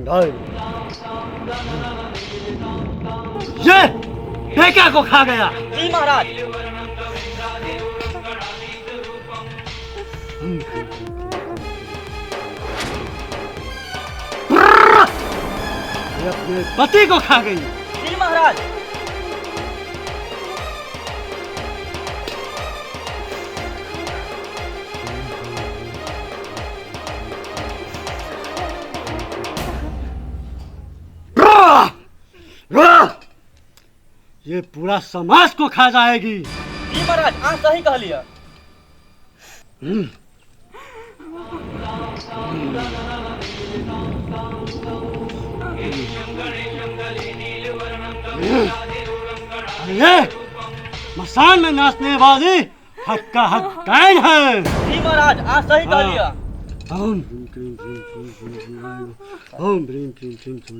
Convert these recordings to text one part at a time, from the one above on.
चामुंडाय। ये बेटा को खा गया। जी महाराज। ये अपने पति को खा गई। जी महाराज। ये पूरा समाज को खा जाएगी। जी महाराज, अहाँ सही कहलियै। ये मसान में नाचने वाली हक्का हक्काइन है। जी महाराज, अहाँ सही कहलियै। ओम ह्रीं क्लीं क्लीं क्लीं क्लीं क्लीं ओम ह्रीं क्लीं क्लीं क्लीं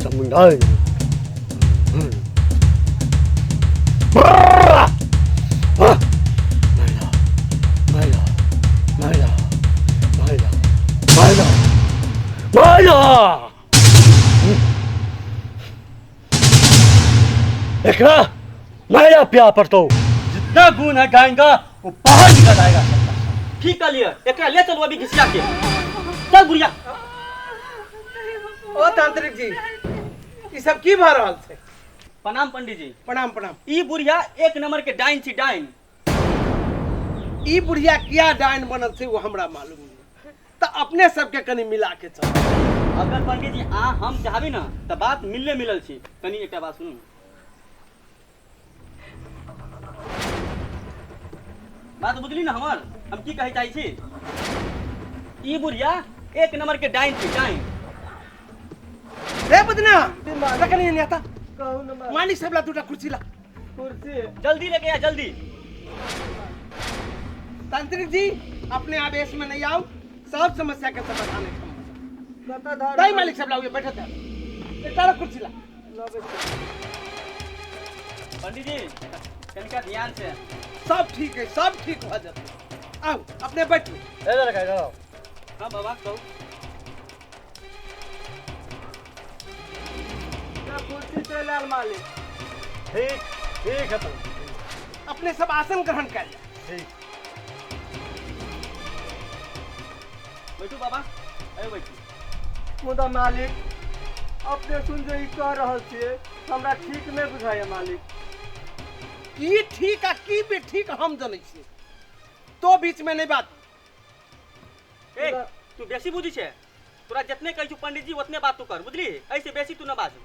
चामुंडाय। मैला मैला मैला मैला मैला मैला। एकरा मैला पिया पड़तो, जितना गुण है गाय का वो बाहर निकल आएगा सबका। ठीक कहलियै, एकरा ले चलू अभी घिसिया के। चल बुढ़िया। ओ तांत्रिक जी, ई सब की भऽ रहल छै? प्रणाम पंडित जी। प्रणाम प्रणाम। ई बुढ़िया एक नंबर के डाइन छी, डाइन। ई बुढ़िया किया डाइन बनल छै वो हमरा मालूम नहीं, तऽ अपने सबके कनि मिला के चल। अगर पंडित जी आ हम चाहबी ना तऽ बात मिलले मिलल छी। कनि एकटा बात सुनू, बात बुझली ना हमर, हम की कहै चाहै छी? ई बुढ़िया एक नंबर के डाइन छी, डाइन। रे बुदना, कनि एने आता। मालिक साहब ला दूटा कुर्सी ला। कुर्सी जल्दी लेके आ, जल्दी। तांत्रिक जी, अपने आवेश में नहीं आओ, सब समस्या के समाधान है। दाई मालिक साहब लाओ, बैठे थे। एकटा कुर्सी ला। पंडित जी कनिका ध्यान से। सब ठीक है, सब ठीक हो जाते। आओ अपने बैठो। इधर इधर आओ। हाँ बाबा कहू। कुर्सी से लाल मालिक। ठीक ठीक है, तो अपने सब आसन ग्रहण कर लिया। ठीक बैठू बाबा, अरे बैठू। मुदा मालिक अपने सुन जे ई कह रहल छियै हमरा ठीक नहि बुझाइया मालिक। की ठीक आ की बे ठीक हम जनै छियै, तो बीच में नहीं बात। ए तू बेसी बुझी छे, तोरा जितने कहै छु पंडित जी उतने बात तू कर, बुझली? ऐसे बेसी तू न बाजू।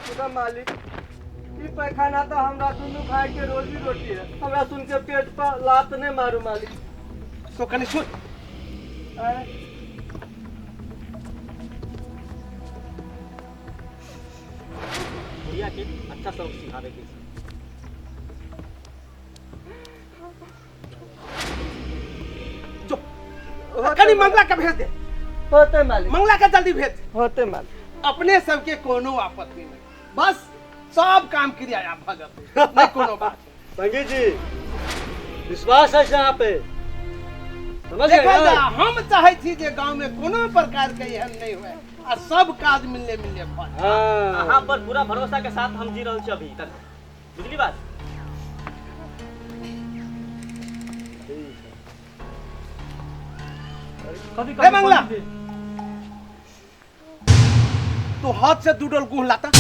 मुदा मालिक ई पैखाना तो हमरा दुनू भाई के रोजी रोटी है, हमरा सुन के पेट पर लात नहीं मारू मालिक। तो कनि सुन। बुढ़िया के अच्छा सबक सिखावे के। जो कनि मंगला के भेज दे। होते मालिक। मंगला के जल्दी भेज। होते मालिक। अपने सबके कोनो आपत्ति नहीं, बस सब काम क्रिया आप भऽ जेतै, नहीं कोनो बात। पंडित जी विश्वास है यहाँ पे, समझ गए? देखल जा, हम चाहै छी जे गांव में कोनो प्रकार के एहन नहीं हुए आ सब काज मिलने मिलने भऽ जाए। हाँ अहाँ पर पूरा भरोसा के साथ हम जी रहल छी अभी तक, बुझली बात? कभी रे मंगला, तू हाथ से दू डोल गुह लाता।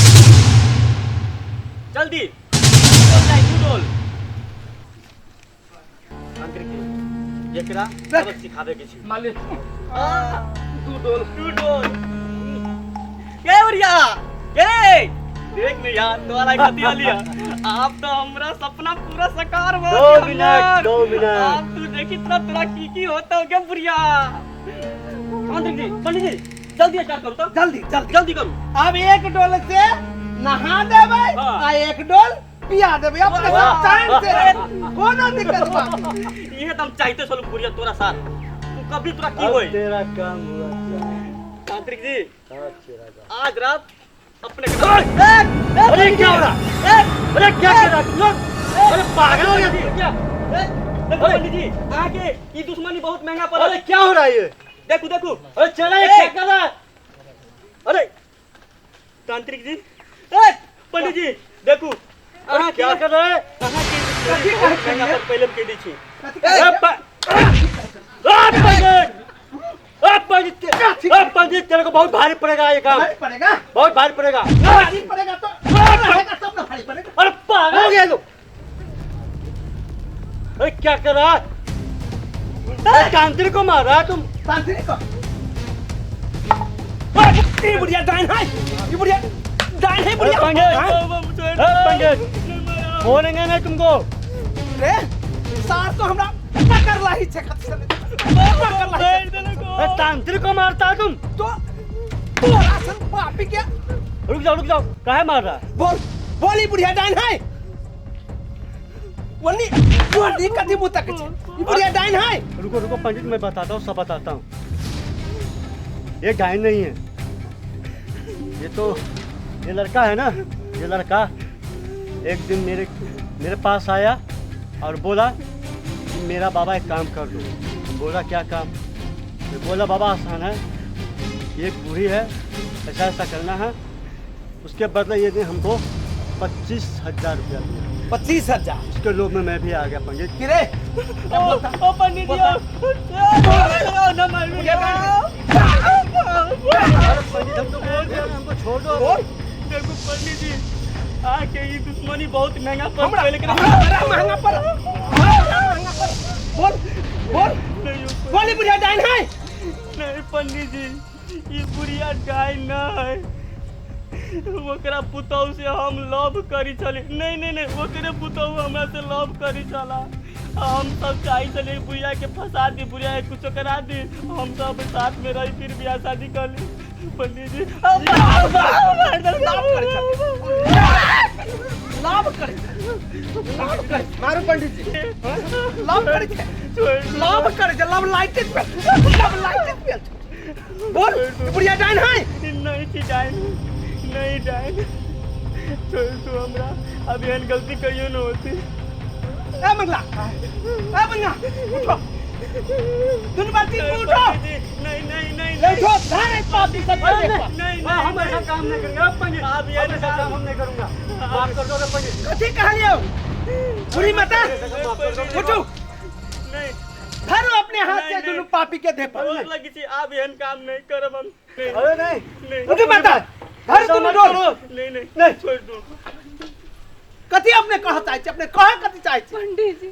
जल्दी दू डोल। तांत्रिक जी एकरा सबक सिखावे के छी मालिक। दू डोल, दू डोल। के बुढ़िया के देख ने यार, तोरा कथी लिया। आप तो हमरा सपना पूरा साकार भ दो गेल। Minute, 2 minute. आप तू देखी तोरा तोरा की की होता हो के बुढ़िया। तांत्रिक जी, पंडित जी जल्दी स्टार्ट करू तो। जल्दी जल्दी जल्दी करू। अब एक डोल से नहा देबै हाँ। आ एक डोल पिया देबै, अपने सब चैन से रह, कोनो दिक्कत बात नहीं। इहे तो हम चाहते छलू बुढ़िया तोरा साथ, तू कभी तोरा की अब होई। तेरा काम हुआ। तांत्रिक जी अच्छा आज रात अपने अरे क्या हो रहा? अरे क्या कर रहा तुम लोग? अरे पागल हो गया क्या? देखू पंडित जी, अहाँके ई दुश्मनी बहुत महंगा पड़ल। अरे क्या हो रहा है ये? देखू देखू। अरे चला, ये क्या कर रहा है? अरे तांत्रिक जी, ए पंडित जी देखू, अरे क्या कर रहा है? अहाँके दुश्मनी बहुत महंगा पर पहिले कह दै छी। पंडित, पंडित तेरे को बहुत भारी पड़ेगा ये काम। भारी पड़ेगा, बहुत भारी पड़ेगा। भारी पड़ेगा तो रहेगा तब ना भारी पड़ेगा। अरे पागल हो गया लोग। अरे क्या कर रहा है? तांत्रिक को मार रहा है तुम। तांत्रिक को? ये बुढ़िया डाइन है, ये बुढ़िया डाइन है बुढ़िया। पंडित, छोड़ेंगे नहीं तुमको। रे सार तो हमरा पकड़ लाही छे खत से, पकड़ लाही। तांत्रिक को मारता है तुम तो तोरा सन पापी के। रुक जाओ रुक जाओ, काहे मार रहा है? बोल बोल, ई बुढ़िया डाइन है। वनी वनी कथी मुतक छे, ई बुढ़िया डाइन है। रुको रुको पंडित, मैं बताता हूँ, सब बताता हूँ। ये डाइन नहीं है, ये तो ये लड़का है ना, ये लड़का एक दिन मेरे मेरे पास आया और बोला कि मेरा बाबा एक काम कर दो। बोला क्या काम? मैं बोला बाबा आसान है, ये बूढ़ी है, ऐसा ऐसा करना है, उसके बदले ये दिन हमको 25,000 रुपया दिया। 25,000? उसके लोभ में मैं भी आ गया पंडित। कि रे? ओ पंडित जी, पंडित हम तो बोल रहे हैं, हमको छोड़ दो। देखो पंडित जी, आके ये दुश्मनी बहुत महंगा पड़, लेकिन महंगा पड़, महंगा पड़। बोल बोल बोल, बुढ़िया डाइन है। नहीं पंडित जी, ये बुढ़िया डाइन न है। ओकरा पुतहु से हम लव करी चली। नहीं नहीं नहीं, ओकरे पुतहु हमरा से लव करी चला। हम सब चाहे चले बुढ़िया के फंसा दी, बुढ़िया के कुछ करा दी, हम सब साथ में रही फिर बियाह शादी कर ली। पंडित जी लाभ करे, लाभ करे, मारू पंडित जी, लाभ करे, लाभ करे, लाभ लाइट पे, लाभ लाइट पे। बोल बुढ़िया डाइन है। नहीं थी डाइन, नहीं डाइन, छोड़ दो हमरा, अब एहन गलती कहियो न होती। ए मंगला, ए मंगला, उठो, दुनू बाटी उठो। नहीं नहीं नहीं, उठो, धारे पापी सब। नहीं नहीं, हम ऐसा काम नहीं करेंगे पंडित, आप ऐसा काम हम नहीं करूंगा, माफ कर दो पंडित। कथी कहलियो बुढ़ी माता? उठो, नहीं धरो अपने हाथ से दुनू पापी के दे पर। लगी छी, आप एहन काम नहीं करब हम। अरे नहीं नहीं, उठो माता, धर दुनू डोर। नहीं नहीं नहीं, छोड़ दो। कथी अपने कह चाहै छी, अपने कह कथी चाहै छी? पंडित जी,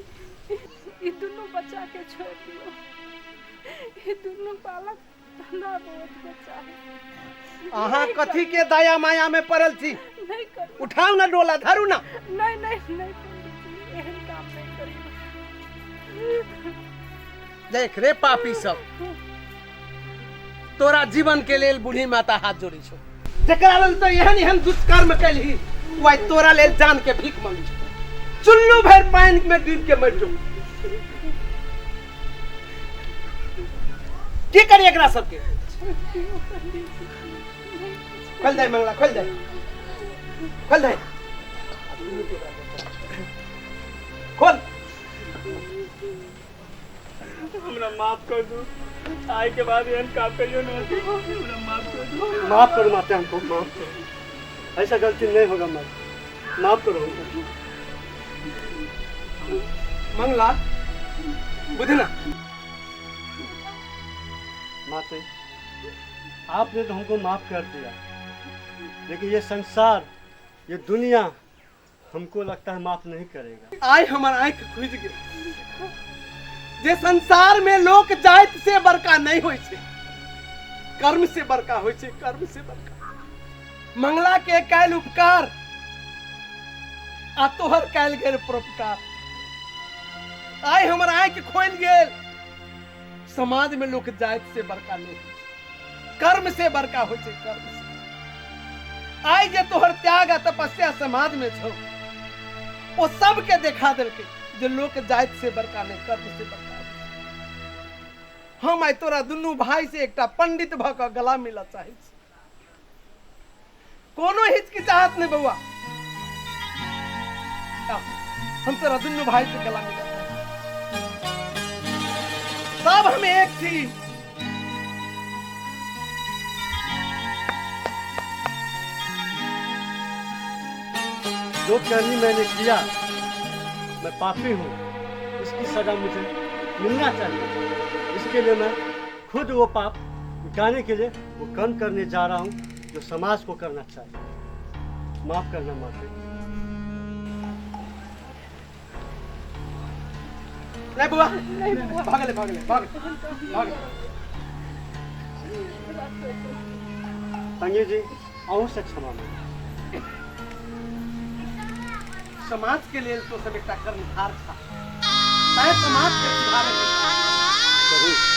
ई दुनू बच्चा के छोड़ दियो, ई दुनू बालक धंधा बहुत बच्चा है। अहाँ कथी के दया माया में पड़ल छी? नहीं करू। उठाउ ना डोला, धरू ना। नहीं नहीं नहीं पंडित जी, एहन काम नहीं करियो। देख रे पापी सब, तोरा जीवन के लेल बूढ़ी माता हाथ जोड़ी छौ। जकरा लेल तो एहन एहन दुष्कर्म कैलही, वह तोरा लेल जान के भीख मांगी छौ। चुल्लू भर पानी में डूब के मर जो। की करी एकरा सबके? खोल दे मंगला, खोल दे, खोल दे, खोल। हमरा माफ कर दो, आय के बाद एहन काम करियो न होती। हमरा माफ कर दो। माफ करो माता, हमको माफ करो, ऐसा गलती नहीं होगा। माफ माफ करो हमको। मंगला बुझना माते, आपने तो हमको माफ कर दिया, लेकिन ये संसार, ये दुनिया हमको लगता है माफ नहीं करेगा। आय हमार आँख खुज गई जे संसार में लोग जात से बड़का नहीं होय छे, कर्म से बड़का होय छे, कर्म से बड़का। मंगला के कैल उपकार आ तोहर कैल गेल परोपकार। आय हमर आँख खोल गेल। समाज में लोग जात से बड़का नहीं होय छे, कर्म से बड़का होय छे, कर्म से। आय जे तोहर त्याग आ तपस्या समाज में छौ, ओ सबके देखा देलकै जे लोक जात से बड़का नहीं, कर्म से बड़का। हम आइ तोरा दुनू भाई से एकटा पंडित भ क गला मिलऽ चाहै छी। कोनो हिचकिचाहट नहीं बउआ, हम तोरा दुनू भाई से गला मिलऽ चाहै छी। सब हम एक छी। जो करनी मैंने किया, मैं पापी हूँ, इसकी सजा मुझे मिलना चाहिए। इसके लिए मैं खुद वो पाप मिटाने के लिए वो कर्म करने जा रहा हूँ जो समाज को करना चाहिए। माफ करना माफी। नहीं बुआ, भागले भागले भाग भाग। पंडित जी अहूँ से क्षमा मांगू। समाज के लेल तो सब एकटा कर्मधार था, तैं समाज के सुधारे के। जरूर।